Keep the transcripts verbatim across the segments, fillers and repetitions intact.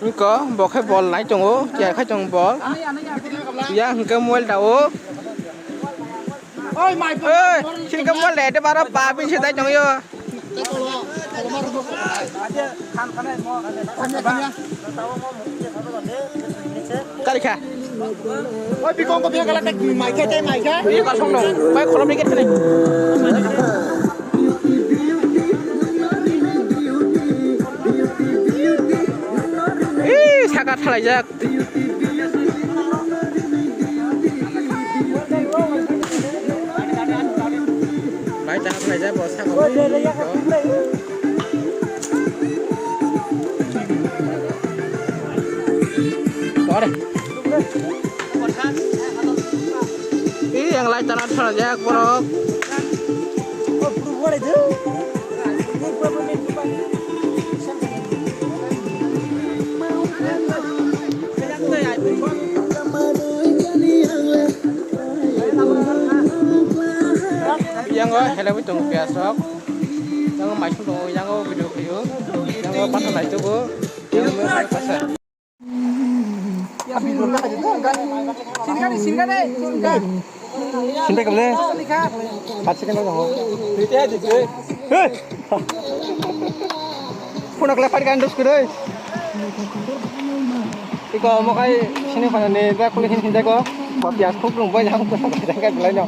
Wngkha bo khe bol nai tongo, tiyar khai tongo bol. Yang hwnkhe mobile da o. Oi, sini khe mobile da, ete baro pa bini se dai tongyo. Kari kha. Oi, bikong ko biya kala tek mai khe, tei mai khe. Ini kosong dong. Bai kolom dikit kene. Ih, saka thalaijak. Bai, ta khlaijak bo saka. Ore. Ih, yang lai tana thalaijak borok. Yang o helai tongo piyas rok. Yang o maisong tongo, yang o video khaio. Yang o patha lai tubu. Yang o mai pasa. Sintai kabole. Pat second lang ho. Hey. Phone kle pat kan dos kudai. Iko mo kai sini pada ne ba kule sini sintai ko. Ba piyas khuk rung ba yang ko sa kai belai no.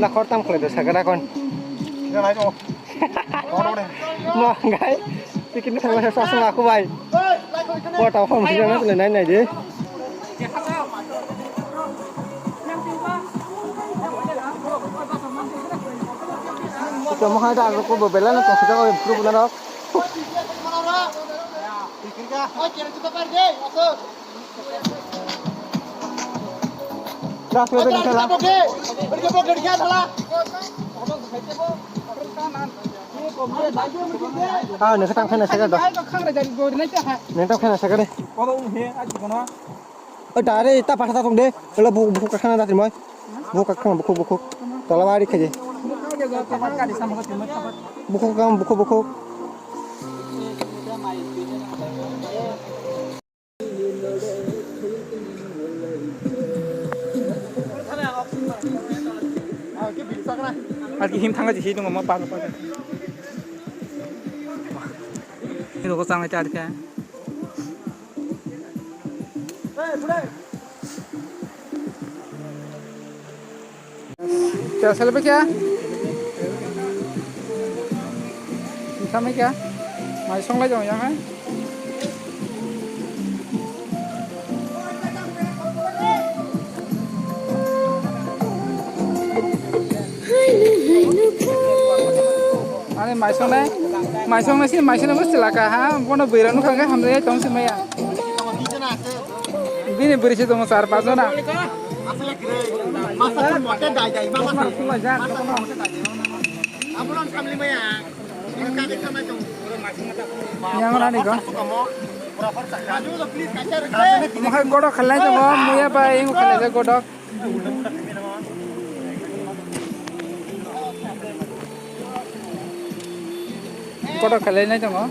Na khor tam khle do sagara kon. Mo gai. Tikini sama sa sa aku bai. Ko ta phone sini na nai nai de. Ito mo hai da ko bela na ko sa ko group na. Ras ko de kala. Ah, ne khatang khana saka do. Ne khatang khana saka de. O dare ta patha ta tong de. Ola bu bu ka khana da trimoi. Bu ka khana bu bu. Tola bari khaje. Bu ka kam bu bu bu. Arki him thanga jisi tongo mo pa pa. Ni rogo changai ta arka. Kya sale pe kya? Sampai kya? Mai song lai jong yang hai. Ani mai song nai, mai song nai si mai song nai mesti laka ha, bono bera nukha ke hamle tong si maya. Bini bwrwi se tongo char pas jona. Yang rani ko. Mohai godok khalai tongo, muya bai ingo khalai godok. Kotor khalai nai tongo.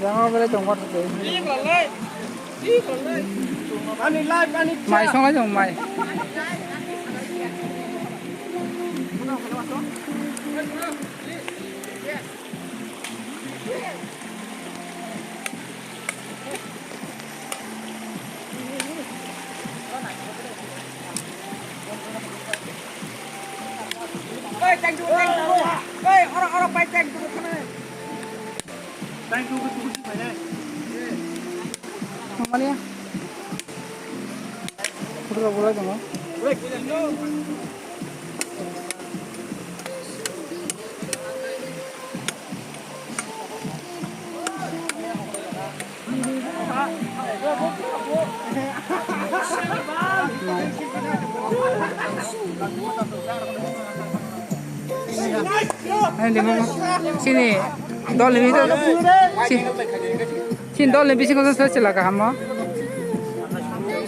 Yang belai tongkar tu. Mai songai tong mai. Oi, thank you, thank you. Oi, oro, oro, pai, thank you. Thank you, thank you, thank you. Nangmani ya? Pura pura tong. Sini dol ni bisingo si-, sini dol ni bisingo sob se chwla kaham o.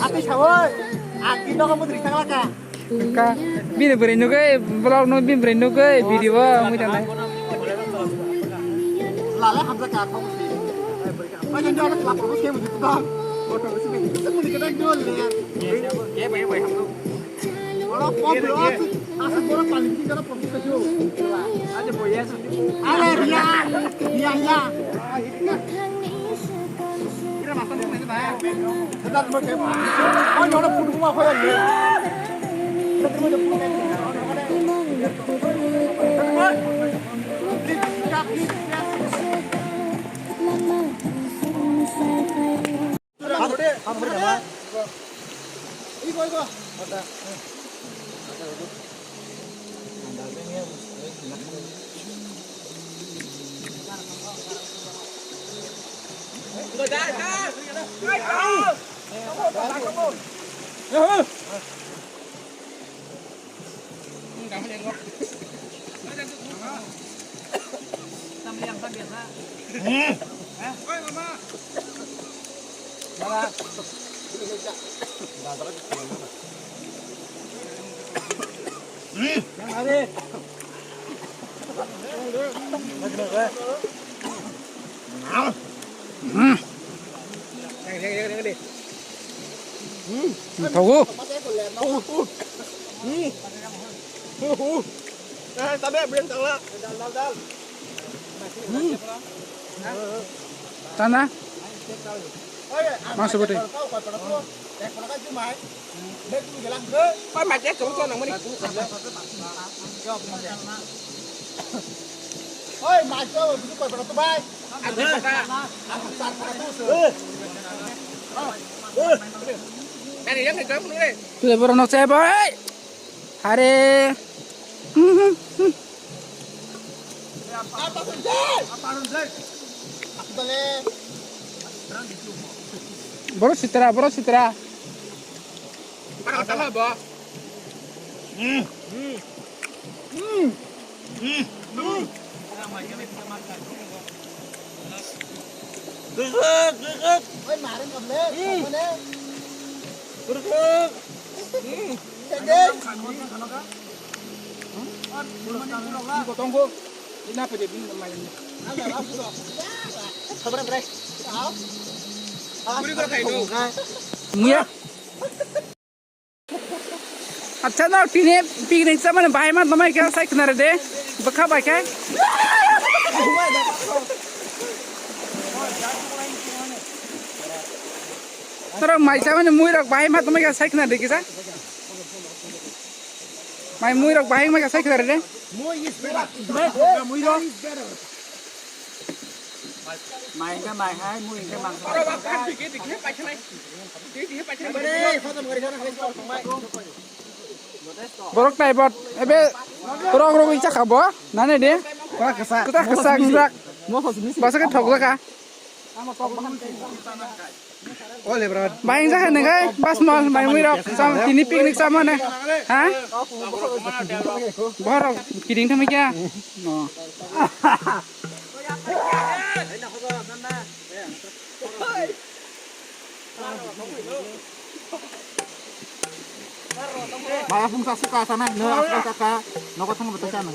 Ati Sawoi, ang di nogo mudri thang laka. Ka, bini bwrwi nugwi, vlog no bini bwrwi nugwi, video o wngwi tongnai. Lala hamjak ka, kok si. Pai jan jala kelapa ko kemu di tang. Foto ko si, mudi kedai dol le. Ye, ye, ye, ye. Oro pom lo, asuk, asuk boro paling tinggal pom sajo. Ada boya sajo. Ada, ya, ya, ya. Thogo. Tana. Masuk betul. Tule borok no chai bai. Hare. Hmm, hmm, hmm. Borok sitra, borok sitra. Muya. Acha no tini picnic chamani bahai ma tongmai khe sai khna re de. Bwkha bai khe. Norok mai chamani mui rok bahai ma tongmai khe sai khna de kisa. Mai mui rok bahai ma khe sai khna re de. Mai hingke mai hai, mui hingke mang hai. Borok tai bot ebe rok rok icha kha bo nane de. Kwsa kwsa. Basa khe thok jaka. Bahai wngjakha nengkhe bas mal mai mui rok tini picnic chamani ha. Bohrok kiring thangmai khe. Maya phung sa suka sana no asal kaka nogo thang bata sana.